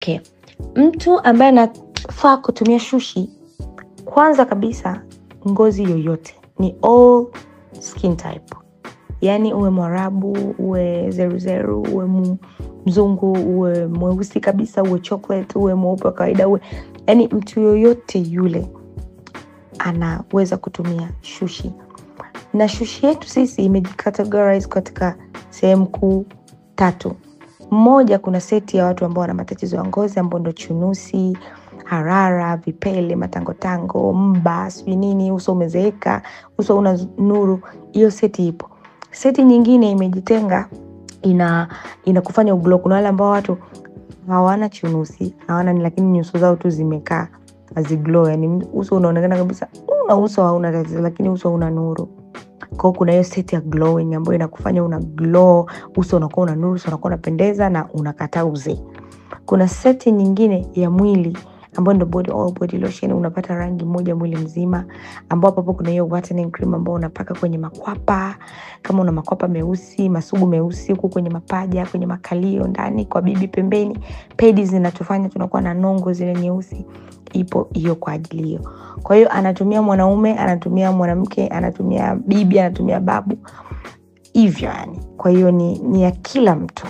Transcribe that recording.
Okay. Mtu ambaye anafaa kutumia shushi, kwanza kabisa ngozi yoyote, ni all skin type. Yaani uwe Mwarabu, uwe zeruzeru, uwe mzungu, uwe mweusi kabisa, uwe chocolate, uwe mweupe wa kawaida, uwe yaani mtu yoyote yule anaweza kutumia shushi. Na shushi yetu sisi imejicategorize katika sehemu kuu tatu. Moja, kuna seti ya watu ambao wana matatizo ya ngozi ambao ndo chunusi, harara, vipele, matangotango, mba, sijui nini, uso umezeeka, uso una nuru. Hiyo seti ipo. Seti nyingine imejitenga, inakufanya uglow. Kuna wale ambao watu hawana chunusi, hawana nini, lakini nyuso zao tu zimekaa haziglow, yani uso unaonekana kabisa una uso hauna tatizo, lakini uso una nuru. Kwa hiyo kuna hiyo set ya glowing ambayo inakufanya una glow, uso unakuwa una nuru, uso unakuwa unapendeza na unakataa uzee. Kuna seti nyingine ya mwili ambayo ndio body oil, body lotion, unapata rangi moja mwili mzima, ambapo hapo kuna hiyo whitening cream ambayo unapaka kwenye makwapa, kama una makwapa meusi, masugu meusi huku kwenye mapaja, kwenye makalio ndani, kwa bibi pembeni, pedi zinatufanya tunakuwa na nongo zile nyeusi, ipo hiyo kwa ajili hiyo. Kwa hiyo anatumia mwanaume, anatumia mwanamke, anatumia bibi, anatumia babu, hivyo yani. Kwa hiyo ni ya kila mtu.